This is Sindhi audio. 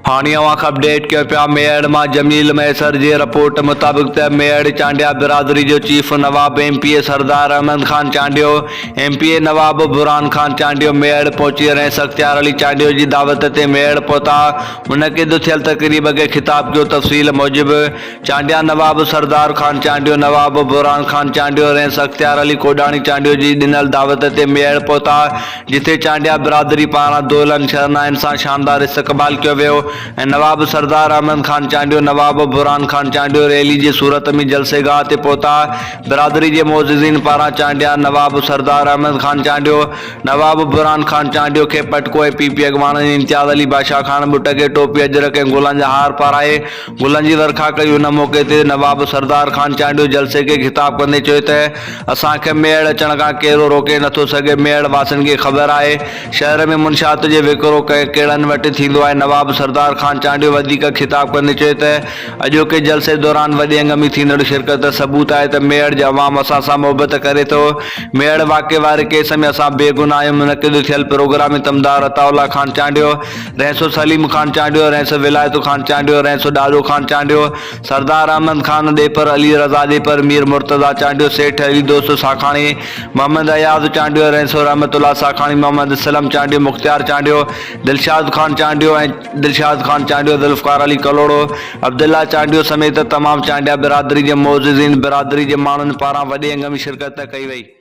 هاڻي اوهان کي اپڊيٽ ڪيون پيا ميهڙ مان جميل مهيسر جي رپورٽ مطابق ته ميهڙ چانڊيا برادري جو chief Nawab M P A Sardar Ahmed Khan Chandio, M P A Nawab Burhan Khan Chandio Mehar پهچي رئيس اختيار علي چانڊيو جي دعوت تي ميهڙ پهتا منعقد ٿيل تقريب کي خطاب ڪيو تفصيل موجب چانڊيا نواب سردار خان چانڊيو، نواب برهان خان چانڊيو، رئيس اختيار علي ڪوڏاڻي چانڊيو جي ڏنل دعوت تي ميهڙ پهتا جتي چانڊيا برادري پاران دهلن شرنائين سان شاندار استقبال ڪيو ويو ۽ نواب سردار احمد خان چانڊيو، نواب برهان خان چانڊيو ريلي جي صورت ۾ جلسي گاهه تي پهتا. برادري جي معززين پاران چانڊيا نواب سردار احمد خان چانڊيو، نواب برهان خان چانڊيو کي پٽڪو ۽ پي پي اڳواڻن امتياز علي بادشاهه خان ٻٽ کي ٽوپي اجرڪ ۽ گلن جا هار پارائي گلن جي ورکا ڪئي. ان موقعي تي نواب سردار خان چانڊيو جلسي کي خطاب ڪندي چيو ته اسان کي ميهڙ اچڻ کان ڪيرو روڪي نٿو سگهي، ميهڙ واسين کي خبر آهي شهر ۾ منشيات جي وڪرو ڪنهن ڪهڙن وٽ ٿيندو آهي. نواب سردار خان چانڊيو وڌيڪ خطاب ڪندي چيو ته اڄوڪي جلسي دوران وڏي انگ ۾ ٿيندڙ شرڪت ثبوت آهي ته ميهڙ جو عوام اسان سان محبت ڪري ٿو، ميهڙ واقعي واري ڪيس ۾ اسان بيگناهه آهيون، منعقد ٿيل پروگرام ۾ تمدار عطاء الله خان چانڊيو، رئيس سليم خان چانڊيو، رئيس ولايت خان چانڊيو، رئيس ڏاڏو خان چانڊيو، سردار احمد خان ڏيپر، علي رضا ڏيپر، مير مرتضيٰ چانڊيو، سيٺ علي دوست ساکاڻي، محمد اياز چانڊيو، رئيس رحمت الله ساکاڻي، محمد اسلم چانڊيو، مختيار چانڊيو، دلشاد خان چانڊيو ۽ دلشاد خان چانڊيو، ذوالفقار علي ڪلهوڙو، عبدالله چانڊيو سميت تمام چانڊيا برادري جي معززين برادري جي ماڻهن پاران وڏي انگ ۾ شرڪت ڪئي وئي.